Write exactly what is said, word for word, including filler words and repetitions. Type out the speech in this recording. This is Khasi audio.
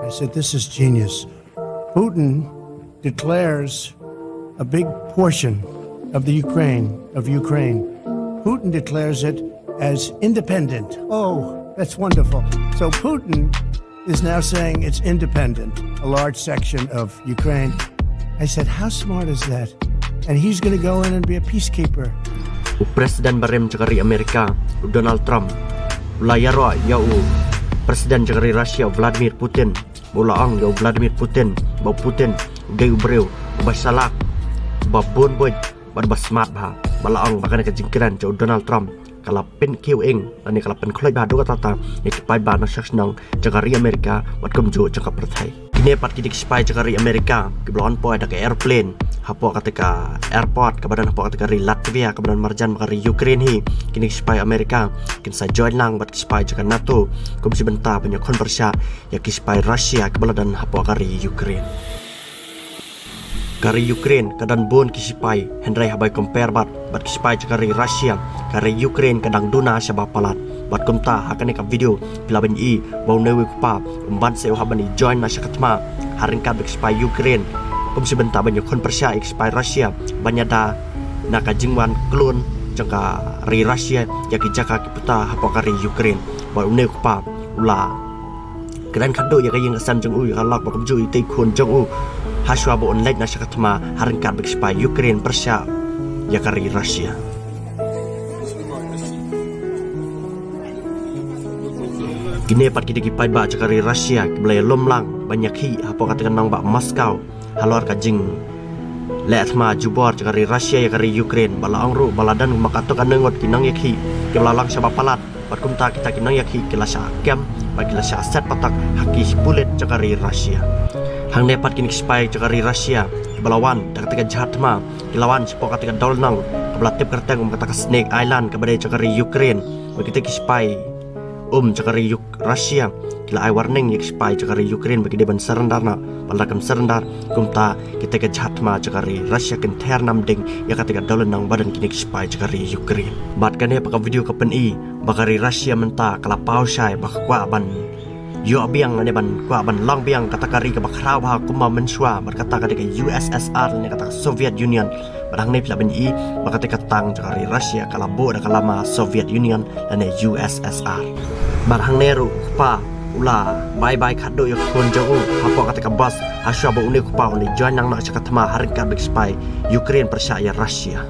I said, "This is genius." Putin declares a big portion of the Ukraine, of Ukraine. Putin declares it as independent. Oh, that's wonderful. So Putin is now saying it's independent, a large section of Ukraine. I said, "How smart is that?" And he's going to go in and be a peacekeeper. U President barim jong ka ri Amerika, u Donald Trump, u la ïaroh ïa u President jong ka ri Russia, u Vladimir Putin. Ba u la ong ïa u Vladimir Putin ba u Putin u dei u briew uba shalak, uba bun buit bad uba smart bha. Ba la ong ba kane ka jingkren jong u Donald Trump ka la pynkhiew ing lane ka la pynkhloit bha haduh katta katta ïa ki paidbah na shnong jong ka ri Amerika bad kumjuh jong ka pyrthei. Kine pat ki dei ki sipai jong ka ri Amerika kiba la wan poi da ka aeroplane hapoh kata ka airport kaba don hapoh kata ka ri Latvia kaba don marjan bad ka ri Ukraine hi. Kine ki sipai Amerika kin sa join lang bad ki sipai jong ka NATO kum shi bynta ban ïakhun pyrshah ïa ki sipai Russia kiba la don hapoh ka ri Ukraine. Ka ri Ukraine ka don bun ki sipai, hynrei haba compare bad bad ki sipai jong ka ri Russia, ka ri Ukraine ka dang duna shaba palat. Bad kumta ha kane ka video phi lah ban i ba une u kpa um ban seh u hap ban ïa join na sha ka thma ha ryngkat bad ki sipai Ukraine kum shi bynta ban ïakhun pyrshah ïa ki sipai Russia ban ïada na ka jingwan klun jong ka ri Russia ïa ki jaka ki puta hapoh ka ri Ukraine. Bad une u kpa u la kren khadduh ïa ka ïing ka sem jong u, ïa ka lok bad kumjuh ïa i tei khun jong u, ha shuwa ba un leit na sha ka thma ha ryngkat bad ki sipai Ukraine pyrshah ïa ka ri Russia. Kine pat ki dei ki paidbah jong ka ri Russia kiba la ïalum lang ban ïakhih hapoh kata ka nongbah Moscow halor ka jing leh thma jubor jong ka ri Russia ïa ka ri Ukraine. Ba la ong ruh ba la don kumba katto katne ngut ki nongïakhih kiba la long shaba palat. Bad kumta kita ki nongïakhih ki la shah kem bad ki la shah set patak ha ki pulit jong ka ri Russia. Hangne pat kine ki sipai jong ka ri Russia kiba la wan da kata ka jahaj thma ki la wan shapoh kata ka dewlynnong kaba la tip kyrteng kum kata ka Snake Island kaba dei jong ka ri Ukraine. Bad kita ki sipai um jong ka ri Uk- Russia ki la ai warning ïa ki sipai jong ka ri Ukraine ba ki dei ban surrender noh. Ba lada kim surrender kumta kita ki jahaj thma jong ka ri Russia kin ther nam ding ïa kata ka dewlynnong ba don kine ki sipai jong ka ri Ukraine. Bad kane pat ka video ka pyni ba ka ri Russia mynta ka la paw shai ba ka kwah ban ïoh biang ne ban kwah ban long biang kata ka ri kaba khraw bha kumba mynshuwa bad kata ka dei ka U S S R ne kata ka Soviet Union. Bad hangne phi lah ban i ba kata ka tang jong ka ri Russia ka la buh da ka lama Soviet Union lane U S S R. Bad hangne ruh u kpa u la bye bye khadduh ïa ka khun jong u hapoh kata ka bus ha shuwa ba une u kpa un leit join lang noh sha ka thma ha ryngkat bad ki sipai Ukraine pyrshah ïa Russia.